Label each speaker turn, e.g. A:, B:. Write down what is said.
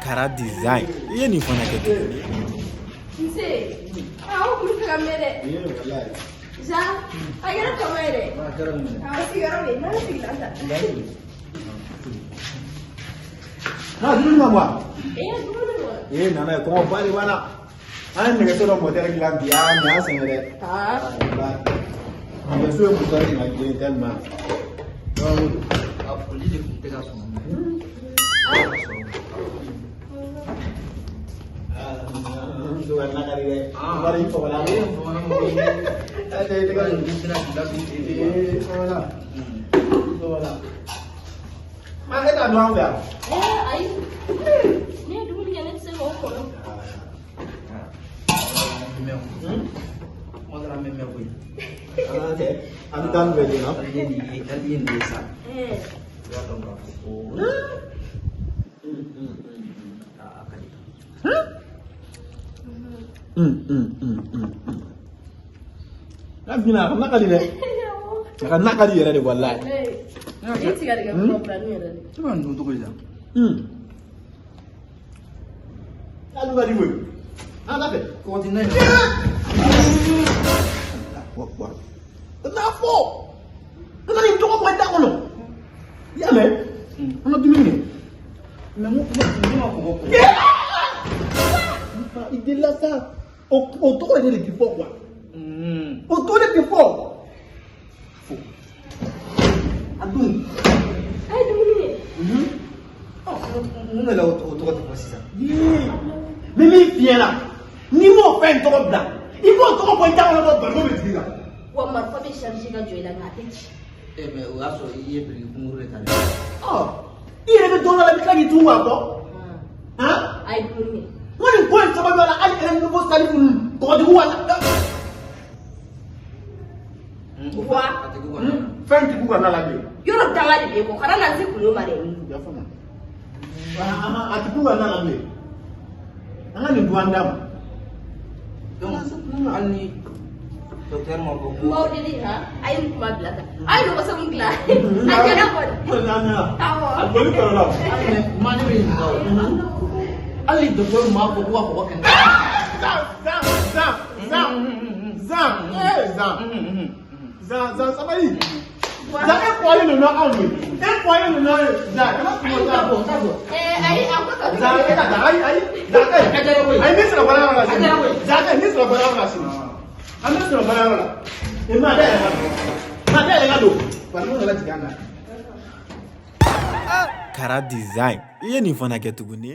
A: Kara Design. I ye nin fana kɛ tuguni.
B: Nse, aw kun bɛ fɛ ka mɛn dɛ. Jean, a kɛra tɔmɔ ye dɛ. Awɔ, sigiyɔrɔ bɛ yen, n'an sigila tan.
C: Na dumuni ma bɔ wa?
B: Ee, dumuni bɔ.
C: Ee, nana ye kɔngɔ ba de b'an na. An ye nɛgɛso dɔ mɔtɛri dilan bi, aa nin y'an sɛgɛn dɛ.
B: Aa.
C: Nɛgɛso ye mɔtɛri in ka girin tellement.
D: A foli de tun tɛ ka sɔn.
C: Muso ka na ka di dɛ. Bari i fɔgɔla.
D: Ee, n fɔgɔla mɔgɔ.
C: Ee, i tɛgɛ don.
D: N tɛna k'i ladon.
C: Ee, fɔgɔla. Fɔgɔla. Ma e t'a dun an fɛ yan.
B: Ee, ayi. Ne ye dumuni kɛ, ne tɛ se k'o kɔnɔ.
D: Kuma dɔ la an bɛ mɛn koyi.
C: An ka kɛ. An bɛ taa n'u bɛɛ joona.
D: Hali ye nin ye, hali ye nin ye sa.
B: Ee.
D: I b'a dɔn k'a fɔ ko a ka di.
C: N'a bina a ka na ka di dɛ. A ka na ka di yɛrɛ de walayi.
B: Ee, i tigɛdɛgɛ kura kuranin yɛrɛ de.
D: E b'a dun cogo di sa?
C: A dun ka di koyi. An ta fɛ.
D: Kɔgɔ tɛ na in.
C: N'a fɔ. Kana nin tɔgɔ bɔ i da kɔnɔ. I y'a mɛn? An ka dumuni kɛ.
D: Mɛ mun ne ma kɔgɔ kɔgɔ.
C: I delila sa. O tɔgɔ yɛrɛ de ti fɔ quoi. O tɔgɔ de ti fɔ. Fo. A dun.
B: A ye dumuni kɛ.
D: Mun de la o tɔgɔ tɛ fɔ sisan?
C: N bɛ min f'i ɲɛna, n'i m'o fɛn in tɔgɔ bila, i b'o tɔgɔ bɔ i da kɔnɔ dɔrɔn barikon bɛ jigin i kan.
B: Wa marifa bɛ charger ka jɔ i la nka a tɛ ci.
D: Ee, mɛ o y'a sɔrɔ i ye biriki kunkuru de ta dɛ.
C: Ɔ, i yɛrɛ bɛ don dɔ la i bɛ tila k'i tugu k'a fɔ. Han?
B: A ye dumuni kɛ.
C: N ko nin ko in sababuya la hali Renouveau Salif ninnu kɔgɔjugu wa.
B: Wa.
D: A tɛ k'u ka na.
C: Fɛn ti k'u ka na la bilen.
B: Yɔrɔ danga de b'e kɔ, kana na se kulo ma dɛ.
C: I y'a faamu? A ti k'u ka na la bilen. An ka nin dun an da ma.
D: Donc hali ni docteur ma fɔ ko.
B: N b'aw deli han, a ye nin kuma bila tan. A ye lɔgɔ sɛbɛn dilan. A kɛra kɔni. Awɔ.
C: A joli kɔrɔ la.
D: Ma ne bɛ ɲininka o. Hali ni docteur m'a fɔ ko ka kɔgɔ kɛnɛ.
C: Zan, zan, zan, zan, zan, ee zan, zan, zan sabali. Zan e kɔlen don n'anw ye. E kɔlen don n'anw ye. Zan kana kuma
D: N t'a
C: zan.
D: fɔ, n t'a fɔ.
B: Ee, ayi, a ko ka
C: Zan e ka taa ayi ayi. Zan e.
D: A diyara koyi.
C: Ayi ne sɔrɔ baara yɔrɔ la
D: A
C: sini.
D: diyara koyi.
C: Zan e ne sɔrɔ baara yɔrɔ la sini. An bɛ sɔrɔ baara yɔrɔ la. E ma da yɛlɛ ka don. Ma da yɛlɛ ka don. Barikon nana jigin an kan.
A: Kara Design. I ye nin fana kɛ tuguni.